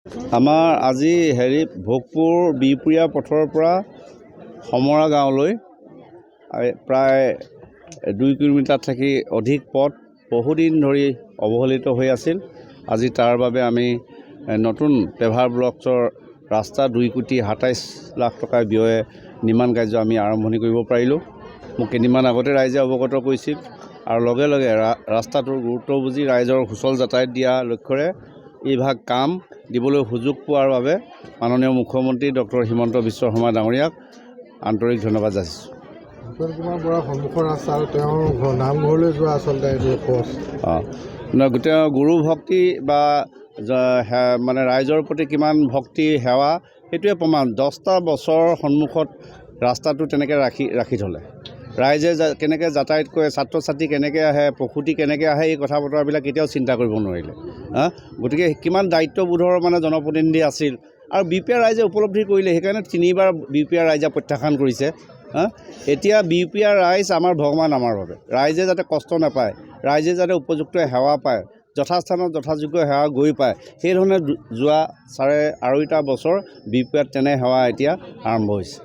আমাৰ আজি হেৰি ভোগপুৰ বিহপুৰীয়া পথৰ পৰা সমৰা গাঁৱলৈ প্ৰায় 2 কিলোমিটাৰ থাকি অধিক পথ বহুদিন ধৰি অৱহেলিত হৈ আছিল। আজি তাৰ বাবে আমি নতুন পেভাৰ ব্লকছৰ ৰাস্তা 2 কোটি 27 লাখ টকাৰ ব্যয়ে নিৰ্মাণ কাৰ্য আমি আৰম্ভণি কৰিব পাৰিলোঁ। মোক কেইদিনমান আগতে ৰাইজে অৱগত কৰিছিল আৰু লগে লগে ৰাস্তাটোৰ গুৰুত্ব বুজি ৰাইজৰ সুচল যাতায়াত দিয়া লক্ষ্যৰে এইভাগ কাম দিবলৈ সুযোগ পোৱাৰ বাবে মাননীয় মুখ্যমন্ত্ৰী ডক্টৰ হিমন্ত বিশ্ব শৰ্মা ডাঙৰীয়াক আন্তৰিক ধন্যবাদ যাচিছোঁ। ভূপেন কুমাৰ বৰাৰ সন্মুখৰ ৰাস্তা আৰু তেওঁৰ নামঘৰলৈ যোৱা আচলতে এইটো পথ। অঁ, গোটেই গুৰু ভক্তি বা মানে ৰাইজৰ প্ৰতি কিমান ভক্তি সেৱা, সেইটোৱে প্ৰমাণ। 10টা বছৰ সন্মুখত ৰাস্তাটো তেনেকৈ ৰাখি ৰাখি থ'লে ৰাইজে কেনেকৈ যাতায়াত কৰে, ছাত্ৰ ছাত্ৰী কেনেকৈ আহে, প্ৰসূতি কেনেকৈ আহে, এই কথা বতৰাবিলাক কেতিয়াও চিন্তা কৰিব নোৱাৰিলে। হা, গতিকে কিমান দায়িত্ববোধৰ মানে জনপ্ৰতিনিধি আছিল আৰু বিহপুৰীয়া ৰাইজে উপলব্ধি কৰিলে। সেইকাৰণে তিনিবাৰ বিহপুৰীয়া ৰাইজে প্ৰত্যাখ্যান কৰিছে। হা, এতিয়া বিহপুৰীয়া ৰাইজ আমাৰ ভগৱান আমাৰ বাবে। ৰাইজে যাতে কষ্ট নাপায়, ৰাইজে যাতে উপযুক্ত সেৱা পায়, যথাস্থানত যথাযোগ্য সেৱা গৈ পায়, সেইধৰণে যোৱা 2.5 বছৰ বিহপুৰীয়াত তেনে সেৱা এতিয়া আৰম্ভ হৈছে।